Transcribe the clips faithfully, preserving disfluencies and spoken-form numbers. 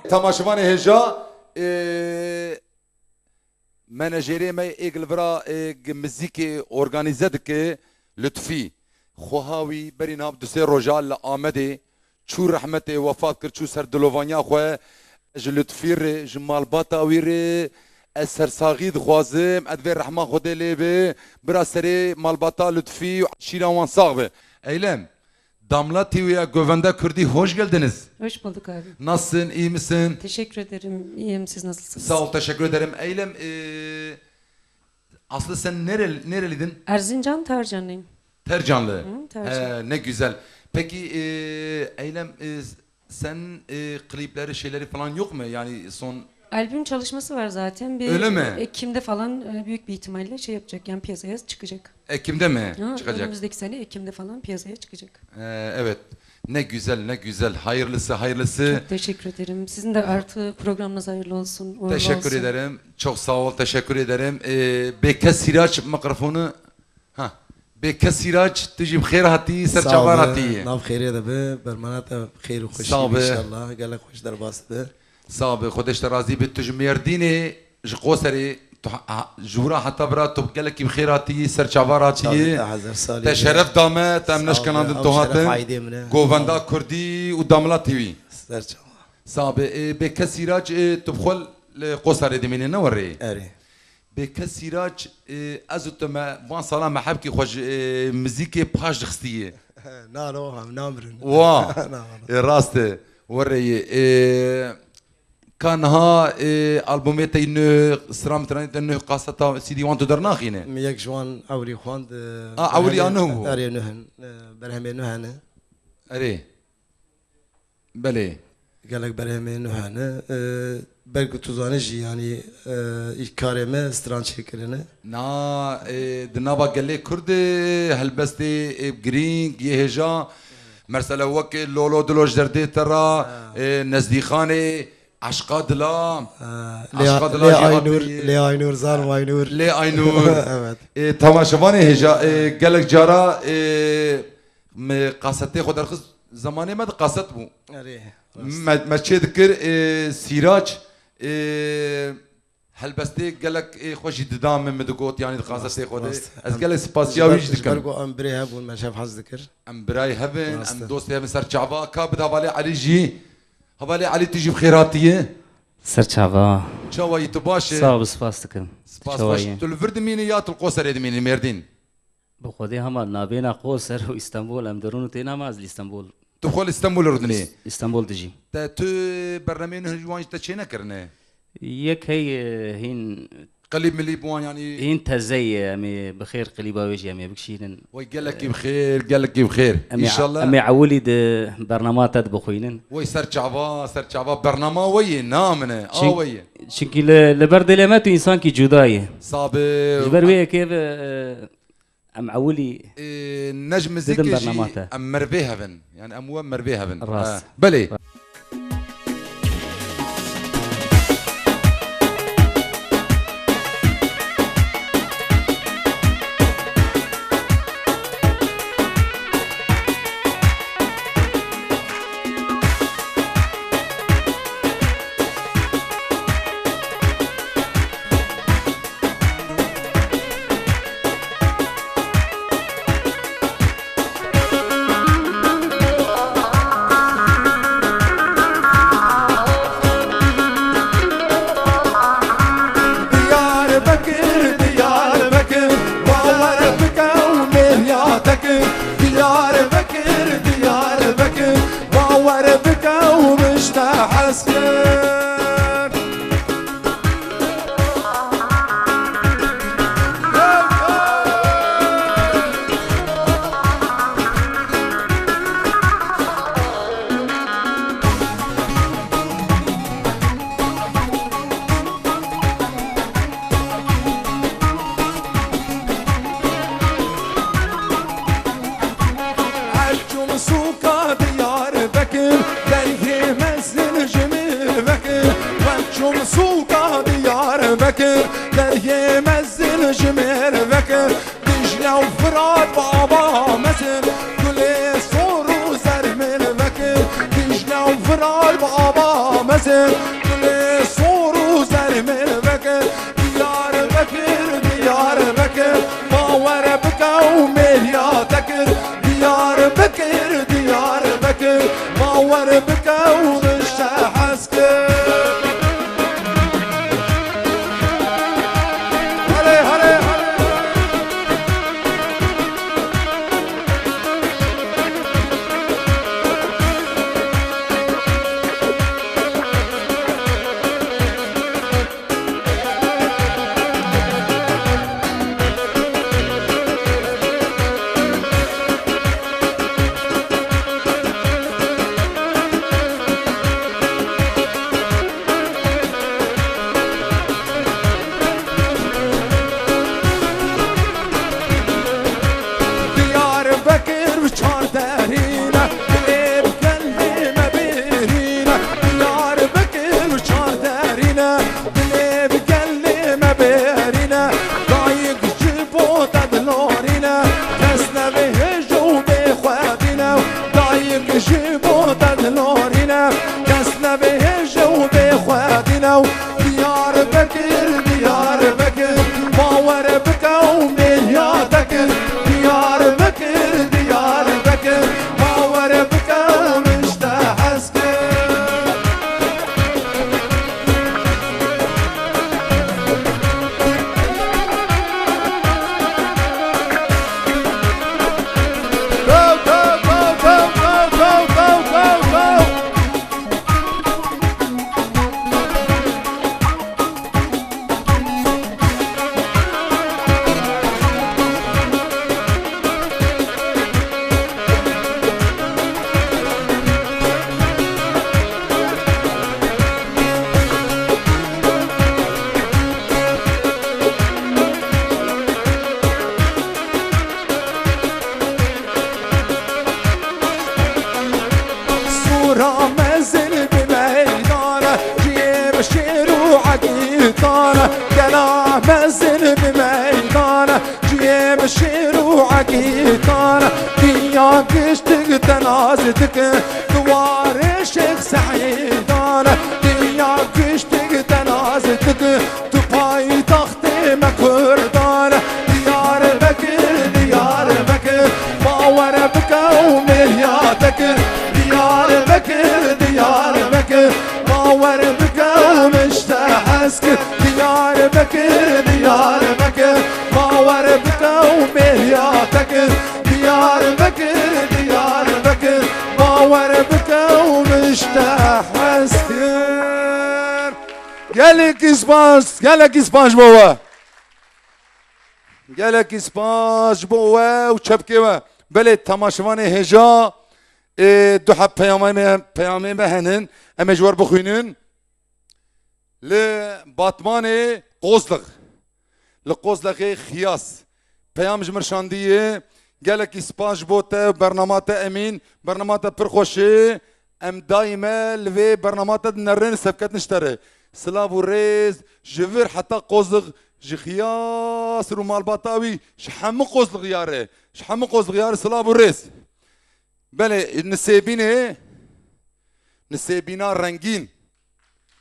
Temaşevanê hêja, e, menajerê me êk li vira, e, g-, mizîkê organîze dike, Lutfî. Xweha wî berî nav du sê roja li Amedê çû rehmetê, wefat kir, çû ser dilovaniya xwe. Ji Lutfî re, ji malbata wî re ez sersaxî dixwazim, ez vê rehma Xwedê lê be, bira serê malbata Lutfî û eşîra wan sax be. Eylem, Damla T V'ye Govenda Kurdî, hoş geldiniz. Hoş bulduk abi. Nasılsın, iyi misin? Teşekkür ederim, iyiyim. Siz nasılsınız? Sağ ol, teşekkür ederim. Eylem, e, aslı sen nereli, nereliydin? Erzincan, Tercanlıyım. Tercanlı. Hı, Tercan. He, ne güzel. Peki, e, Eylem, e, sen, e, klipleri, şeyleri falan yok mu? Yani son Albüm çalışması var zaten. Bir Öyle mi? Ekim'de falan, e, büyük bir ihtimalle şey yapacak, yani piyasaya çıkacak. Ekim'de mi Ha, çıkacak? Önümüzdeki sene Ekim'de falan piyasaya çıkacak. Ee, evet. Ne güzel, ne güzel. Hayırlısı, hayırlısı. Çok teşekkür ederim. Sizin de artı programınız hayırlı olsun, uğurlu Teşekkür olsun. ederim. Çok sağ ol, teşekkür ederim. Ee, Bêke Sîraç mikrofonu. Ha. Bêke Sîraç, tu jî bi xêr hatî, ser çavan hatî. Nav xêrê de bi, bermana te xêr û xweşî Sağ be. inşallah. Gelek xweş derbas bi. Sağ be, Xwedê ji te razî be. Tu ji Mêrdînê, ji Qoserê, tu ha-, ha-, ji wira heta vira tu gelekî bi xêr hatî, ser çavan hatî. Çavê te hezar salî Te be. şeref da me, te em Sağ be, neşkenandin ew tu şeref hatin. aîdê min e. Govenda Sağ be. Kurdî û Damla T V. Ser çavan. Sağ be, e, Bêke Sîraç, e, tu bi xwe li Qoserê dimînî, ne werê? Erê. Bêke Sîraç, e, ez û tu me van sala me hebkî xwe ji, e, mizîkê paş dixistiye. Na, no, em namirin. Wa. Na, na. E, rast e. Werê ye. E, Ka niha, e, albumê te yî nuh, stram stranê te nuh, kaseta C D wan tu dernaxîne? Min yek ji wan ewilî xwend, e, A, ewilî a berhemê, nuh bû? Erê, nuh in, e, berhemê nuh hene. Erê. Belê. Gelek berhemê nuh hene. E, belkî tu zanî jî, yanî, e, î karê me stran çêkirine. Na, e, di nava gelê Kurd de helbestê, e, girîng, yê hêja, mesela wek Lolo Dilo ji derdê te ra, Ha. e, Nezdîxanê, Eşqa Dila, Ha, Eşqa Lê, Dila Lê jî Aynur, hatî. Lê Aynur, Zan Aynur. Lê Aynur. Evet. E, temaşevanê hêja, e, gelek cara, e, me kasetê xwe derxist, zemanê me de kaset bû. Erê, rast. Me, me çê dikir, e, Sîraç, e, Helbestê gelek ê xwe jî dida min, min digot, yanî di kazetê xwe de. Rast, rast. Ez Em gelek spasiya ji ber, wî jî ji ber dikim. Ku em birê hebûn, me şev hez dikir. Em birayê hev in, Rast em e. dostê hev in ser çava. Ka bi hevalê Elî jî. Hevalê Elî, tu jî bi xêr hatiye. Ser çava. Çawa yî, tu baş e? Sağ ol, spas dikim. Spas, Çawa baş. yî? Tu li vir dimînî ya tu li Qoserê dimînî, Mêrdîn? Bi Xwedê hema navêna Qoser û Îstanbul em derûn û têna me, ez li Îstanbul. Tu xwe li Îstanbul rûdinê? Îstanbul dijî. Te tu bernameyên nuh ji wan ji te çê nekirine? Yek hey, e, hîn Qelîb milîb wan yanî? Hîn teze ye, em ê bi xêr qelîba wê jî em ê bikişînin. Wey gelekî bi xêr, gelekî bi xêr. Em ê, Înşallah. Em ê ewilî di bernama te dibixwînin. Wey ser çava, ser çava bernama we ye, na min e, a Çin-, we ye. Çinkî li, li ber dilê me tu însankî cuda yî. Sabe. Ji ber wê yekê ve, e, Em ewilî Ê, ne ji mizîkê didin jî bernama te. Em mervê hev in. Yani em we mervê hev in. Rast. He. Belê. Diyarbekir, Diyarbekir, bawer bike û mêriya te kir. Diyarbekir, Diyarbekir, bawer bike û min ji te hez kir. Çûm sûka Diyarbekir, deriyê mezin ji min vekir. Wek çûm sûka Diyarbekir, deriyê mezin ji min vekir. Dicle û Firat baba mezin, gulê sor û zer min vekir. Dicle û Firat baba mezin. Gulê sor û zermêvekir, Diyarbekir, Diyarbekir, ma were bike û mêriya te kir. Diyarbekir, Diyarbekir, ma were bike û min ji te hez kir. Herê, herê, herê. Diyarbekir bi çar derî ne, dilê bi gelê me bêrî ne. Diyarbekir bi çar derî ne, dilê bi gelê me bêrî ne. Dayik ji bo te dilorî ne, kes nevê hêj û bêxwedî ne. Dayik ji bo te dilorî ne, kes nevê hêj û bêxwedî ne. Diyarbekir, Diyarbekir, ma were bike û mêriya te kir. Diyarbekir, Diyarbekir, ma were bike û min ji te hez kir. Go, go, go, go. Sura mezin bi meydana, ciyê bi şêr û egîtana. Gela mezin bi meydana, ciyê bi şêr û egîtana. Dinya giştik te naz dike, di warê Şêx Seîdana. Dinya giştik te naz dike, tu paytaxtê me Kurdan. Diyarbekir, Diyarbekir, ma were bike û mêriya te kir. Diyarbekir, Diyarbekir, ma were bike û min ji te hez kir. Diyarbekir, Diyarbekir, ma were bike û mêriya te kir. Diyarbekir, Diyarbekir, ma were bike û min ji te hez kir. Gelekî spas, gelekî spas ji bo we. Gelekî spas ji bo we û çepkê we. Belê temaşevanê hêja, ê, du heb peyamê me, peyamê me henin. Em ê ji we re bixwînin. Li Batmanê Qozlix. Li Qozlexê Xiyas. Peyam ji min şandiye. Gelekî spas ji bo te û bernama te Emîn. Bernama te pir xweş e. Em daîme li vê bernama te dinerin, li sevketin ji te re. Silav û rêz ji vir heta Qozlix, ji Xiyas û malbata wî, ji hemû Qozlixiyar re. Ji hemû Qozlixiyar re silav û rêz. Belê, Nisêbînê, Nisêbîna rengîn.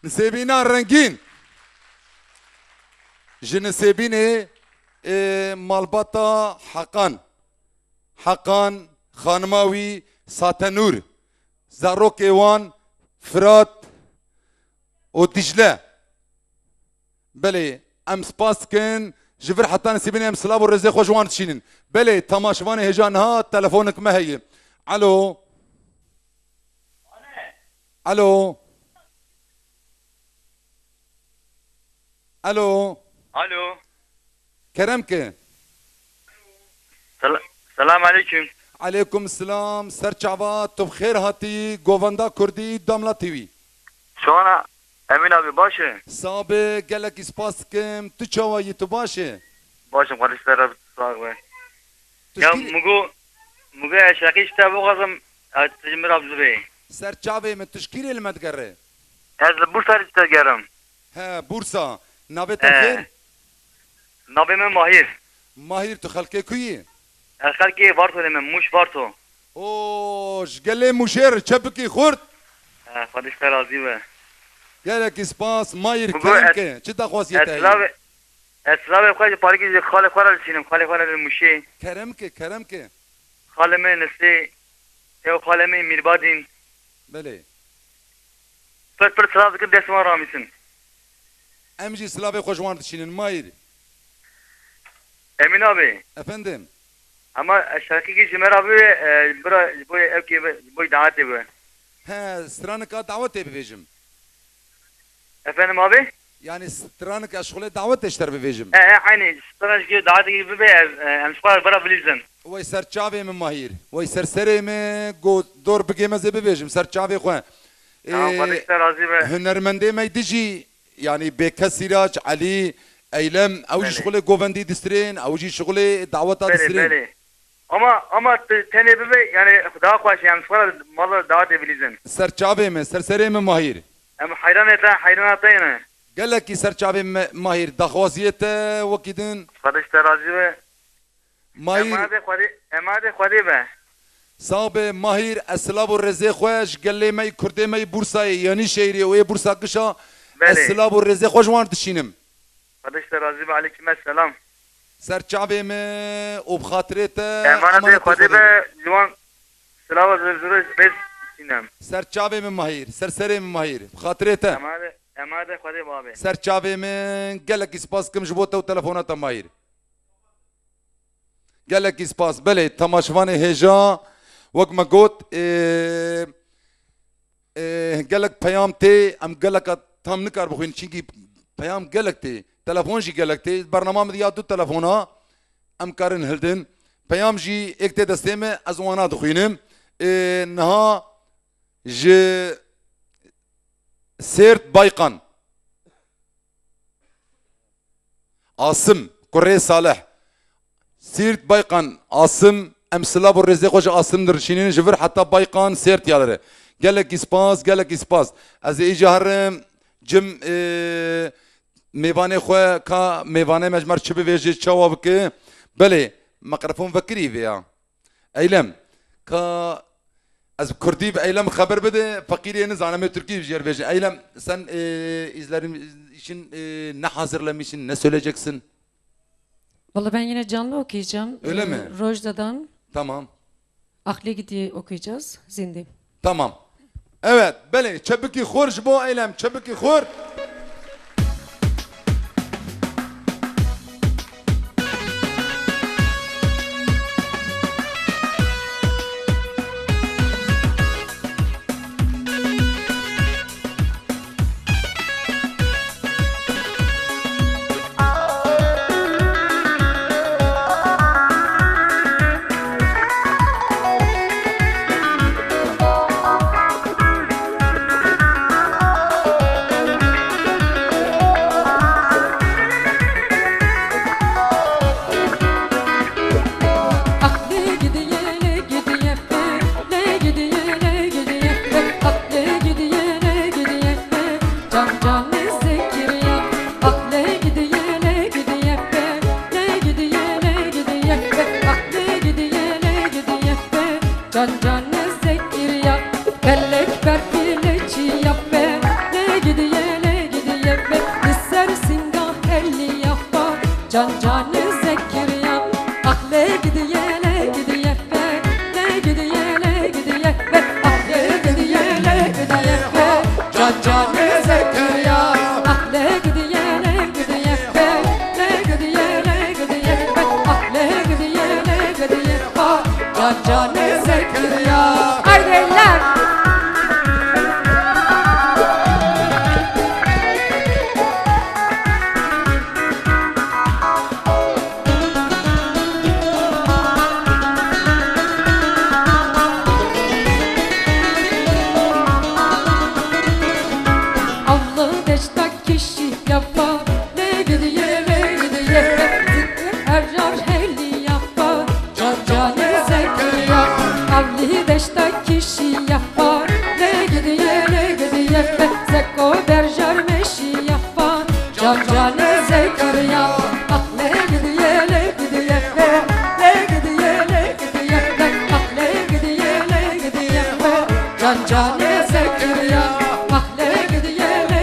Nisêbîna rengîn. Ji Nisêbînê, ê, malbata Heqan. Heqan, xanima wî Satenûr. Zarokê wan Firat û Dîcle. Belê, em spas dikin. Ji vir heta Nisêbînê em silav û rêzê xwe ji wan dişînin. Belê, temaşevanê hêja niha telefonek me heye. Alo. Alo. Alo. Alo. Kerem ke. Sel-, selam aleyküm. Aleykum selam. Ser çava, tu bi xêr hatî, govenda Kurdî, Damla T V. Şona Emîn abi, baş e? Sabe, gelekî spas dikim. Tu çawa yî, tu baş e? Baş im, kardeş, ser sax be. Tu Ya şkîr- Mugo, Mugo eşeqî işte bu kazım, e, tecmir abzurê. Ser çavê min, tu şkîrê li me digere? Ez li Bursa li te gerim. He, Bursa. Navê te He. Xêr? Navê min Mahir. Mahir, tu xelkê ku yî? Ez xelkê Varto me, Mûş Varto. O, ji gelê Mûşê re çepikî xurt. He, Xwedê ji te razî be. Gelekî spas, Mahîr, Bû kerem ez, ke. Çi daxwaziyê ez te heye? Silavê, ez silavê xwe ji parkê ji xalê xwe re dişînim, xalê xwe re li Mûşê. Kerem ke, kerem ke. Xalê me Nesrê, ew xalê me Mîrbadîn. Belê. Pir pir silav dikim, dest wan ramîsin. Em jî silavê xwe ji wan dişînin, Mahîr. Emîn abi. Efendim? Ama şarkîkî ji me re bibe, e, bira, ji bo ewkê be, ji bo dawetê be. He, stranika dawetê bibêjim. Efendim abi? Yani stranika ez şixulê dawetê ji te re bibêjim. E, e, aynî. Stranikî dawetê bibe, e, em ji xwe re bira bilîzin. Wey ser çavê min Mahîr. Wey ser serê min, go dor bigê me zê bibêjim, ser çavê xwe. Tamam, Ee, Xwedê ji te razî be. Hunermendê me dijî, yani Bêkes Sîrac, Elî, Eylem, ew jî Belê. Şixulê govendî distirên, ew jî şixulê daweta Belê, distirên. Belê. Ama, ama te-, tenê bibe, yani daha xweş, yani xwe re mala daha de bilîzin. Ser çavê me, ser serê me Mahîr. Em heyranê te, heyrana te ne. Gelekî ser çavê me Mahîr, daxwaziyê te wekî din. Xwedê ji te razî be. Mahîr. Emanetê Xwedê, emanetê Xwedê be. Sax be Mahîr, ez silav û rêzê xwe ji gelê me yî Kurdê me yî Bursayê, Yenîşehîrê û ê Bursa Gişa, ez Belê. Silav û rêzê xwe ji wan dişînim. Xwedê ji te razî be, aleykum selam. Ser çavê me û bi xatirê te, Emanetê emanetê Xwedê Xwedê be, be. Ji wan silava zir zir rêz dişînim. Ser çavê me Mahîr, ser serê me Mahîr, bi xatirê te. Emanetê, emanetê Xwedê be abi. Ser çavê me, gelekî spas kim ji bo te û telefona te Mahîr. Gelekî spas. Belê, temaşevanê hêja, wek me got, ê, ê, gelek peyam tê, em geleka tam nikar bixwînin, çinkî peyam gelek tê, telefon jî gelek tê. Bernama min de ya du telefona, em karin hildin. Peyam jî êk tê destê me, ez wana dixwînim. Ê, niha ji Sêrt Baykan. Asim, kurê Salih. Sîrt Baykan, Asim, em silav û rêzê xwe ji Asim dirişînin ji vir heta Baykan Sêrt ya dire. Gelekî spas, gelekî spas. Ez ê îca herim cim, e, mêvanê xwe ka mêvanê me ji me re çi bivêje, çawa bike. Belê, mikrofon vekirî vê ya. Eylem, ka ez bi kurdî bi Eylem xeber bide, feqîrê nizane, em ê tirkî jê re bêjin. Eylem, sen, e, izlerim için, e, ne hazırlamışsın, ne söyleyeceksin? Vallahi ben yine canlı okuyacağım. Öyle Ee, mi? Rojda'dan. Tamam. Akle Gidiye okuyacağız. Zindi. Tamam. Evet, belê, çebikî xur ji bo Eylem, çebikî xur. Can canê Zekeriya, felek berfî lê çiya be, lê gidiye, lê gidiye be, li ser singa heliya xwe. Can canê Zekeriya, ax lê gidiye, lê gidiye be, lê gidiye, lê gidiye be, ax lê gidiye, lê gidiye be. Can canê Zekeriya, ax lê gidiye, lê gidiye be, lê gidiye, lê gidiye be, ax lê gidiye, lê gidiye be. Can canê Zekeriya. Haydi eller. Avlı deşta kişi yapa, lê gidiye, lê gidiye, zikir her car heli yapa. Can canê Zekeriya, avlî deşta kişî yapa. Lê gidiye, lê gidiye, zeko berjar meşî yapa. Can canê Zekeriya, ah lê gidiye, lê gidiye, lê gidiye, lê gidiye, ah lê gidiye, lê gidiye, can canê Zekeriya, ah lê gidiye, lê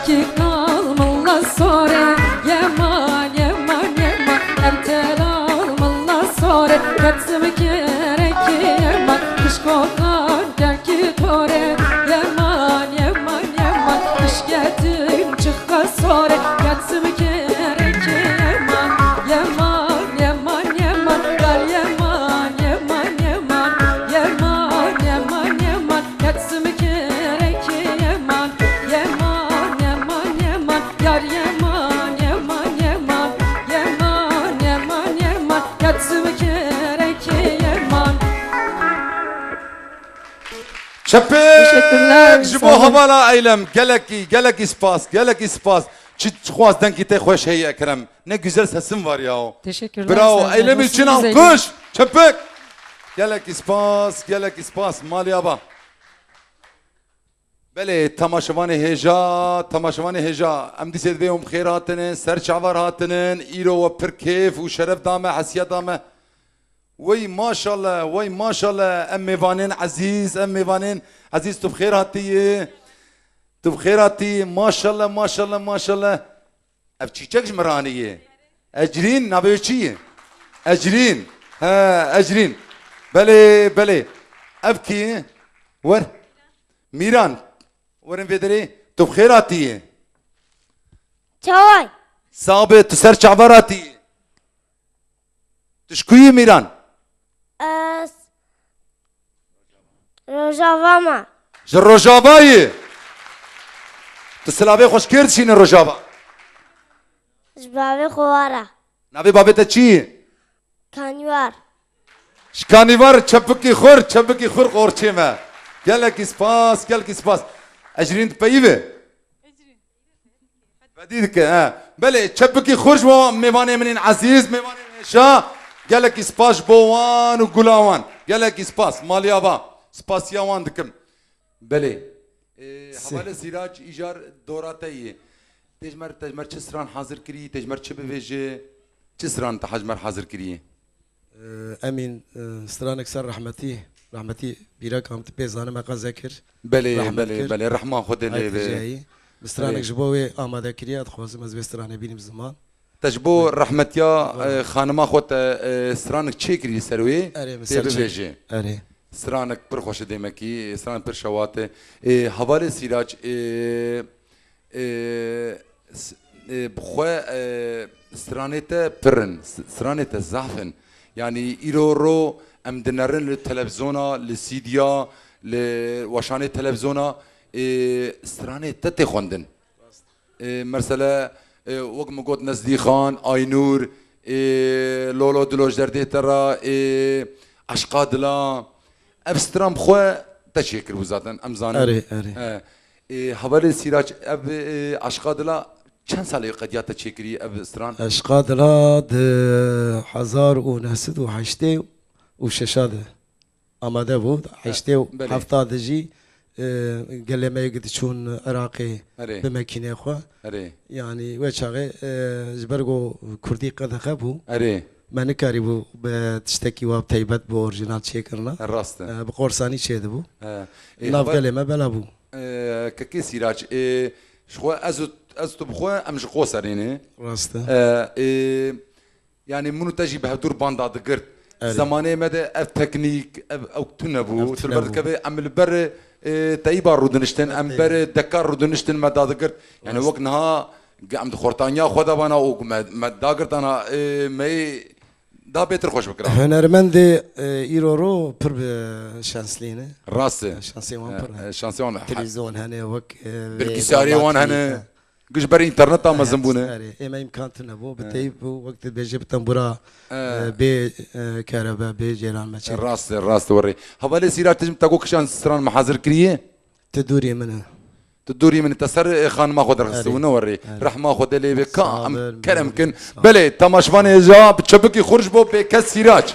Kal milla sore, yeman, yeman, yeman. Em telal milla sore, ketim kerek yeman. Kişko kan kerki tore, yeman, yeman, yeman. Kişketim çıkka sore, ketim kerek yeman. Yeman, yeman, yeman. Kal yeman, yeman, yeman. Yeman, yeman, yeman. Ketim kerek yeman. Yeman, yeman, yeman, yar yeman, yeman, yeman, yeman, yeman, yeman, ya dizim kereke yeman. Çepik! Teşekkürler, Ji sağ bo olun. Hevala Eylem, gelekî, gelekî spas, gelekî spas. Çi, çi xwaz dengî te xweş heye Ekrem. Ne güzel sesin var ya. Teşekkürler, Bravo, sağ olun. Eylemî Hoşçakalın, çinan Zeynep. Kuş, çepik. Gelekî spas, gelekî spas. Maliyaba. Belê, temaşevanê hêja, temaşevanê hêja, em dîsê divê hûn bi xêr hatinin, ser çavar hatinin, îro we pir kêf û şeref dame, hesiya dame. Wey maşallah, wey maşallah, em mêvanên ezîz, em mêvanên ezîz, tu bi xêr hatiyî, tu bi xêr hatiyî, maşallah, maşallah, maşallah. Ev çîçek ji min re anî ye. Ecrîn, navê wê çi ye? Ecrîn. He, Ecrîn. Belê, belê. Ev kî ye? Wer. Mîran. Werin vê derê. Tu bi xêr hatiyî. Çaway. Sax be, tu ser çavar hatiyî. Tu ji ku yî Mîran? Ez Rojava me. Ji Rojava yî. Tu silavê xwe ji kê re dişîne Rojava? Ji bavê xwe wa re. Navê bavê te çi yî? Kanîwar. Ji Kanîwar çepikî xur, çepikî xur qorçê me. Gelekî spas, gelekî spas. Ecrîn dipeyî ve. Vedî dike, he. Belê, çepikî xur ji bo mêvanê min ên ezîz, mêvanê min hêja. Gelekî spas ji bo wan û gula wan. Gelekî spas, maliya va. Spasiya wan dikim. Belê. Ê, Sê. Hevalê Sîrac, îcar dora te yê. Tê ji mer, te ji mer çi stran hazir kirî, tê ji mer çi bivêjî? Çi stran te ji mer hazir kirî? Ee, Emîn, e, stranek ser rehmetî, rehmetî bîrek am tu pê zanim me qeze kir. Belê, Rehmet belê, kir. Belê. Rehma Xwedê lê Ay be. Tijayî. Bi stranek Belê. Ji bo wê amade kiriye, dixwazim ez vê stranê bînim ziman. Te ji bo rehmetiya, Belê. E, xanima xwe te, e, stranek çêkirî ser wê, Erê, min tê ser çê-, bivêjê. Erê. Stranek pir xweş e demekî, stranek pir şewat e. E, hevalê Sîrac, e, Ê, s-, ê, bi xwe, ê, stranê te pir in, s-, stranê te zaf in. Yanî îro ro em dinerin li televizona, li sîdiya, li weşanê televizona, ê, stranê te tê xwendin. Ê, mesele, ê, wek min got Nezdîxan, Aynûr, ê, Lolo Dilo ji derdê te re, ê, Eşqa Dila. Ev stran bi xwe te çêkiribû zaten, em zanin. Erê, erê. He. Ê, hevalê Sîrac, ev, ê, Eşqa Dila çend salê qediya te çêkirî ev stran? Eşqa Dila di hezar û neh sed û heştê û şeş de amade bû. He, Heştê û heft de jî, e, gelê me yek diçûn Iraqê Erê. Bi mekînê xwe. Erê. Yanî wê çaxê, e, ji ber ku kurdî qedexe bû. Erê. Me nikarîbû bi tiştekî wa taybet bi orîjinal çêkirina. Rast e. E, bi qorsanî çêdibû. He. Ê, Nav heval-, gelê me bela bû. E, kekê Sîrac, e, ji xwe ez û, ez tu bi xwe em ji Qoserê ne. Rast e. E, e, yanî min û te jî bi hevdûr banda digirt. Erê. Zemanê me de ev teknîk, ev, ew tune bû. Ev tune bû. Tu li ber dikeve em li ber, e, teyîba rûdiniştin, em Erê. Ber, e, deka rûdiniştin me dadigirt. Yanî Rast. Wek niha ge em di xortaniya xwe de bana û me, me dagirtana, e, me yê da bêtir xweş bikira. Hunermendê, e, îro ro pir bi şanslî ne. Rast e. Şansê wan E, pir e, e, şansê wan e. Televîzyon hene wek, e, vê Bilgisayarê wan dabatî hene. He. Ji ber înterneta mezin bûne. Erê, ê me îmkan tune bû, bi He. teyb bû, wek dibêje bi tembûra, He. e, bê, e, kerebe, bê cêran me çê. Rast e, rast e, werê. Hevalê Sîrac, tu ji min te got kişan stran me hazir kiriye? Tu dûrî min e. Tu dûrî min e, te ser, e, xanima xwe derxistibû, Erê. Ne werê. Erê. Rehma Xwedê lê be, ka Sağ em ol, kerem kin. Sağ ol. Belê, temaşvanê ja bi çepikî xur ji bo bêkes Sîrac.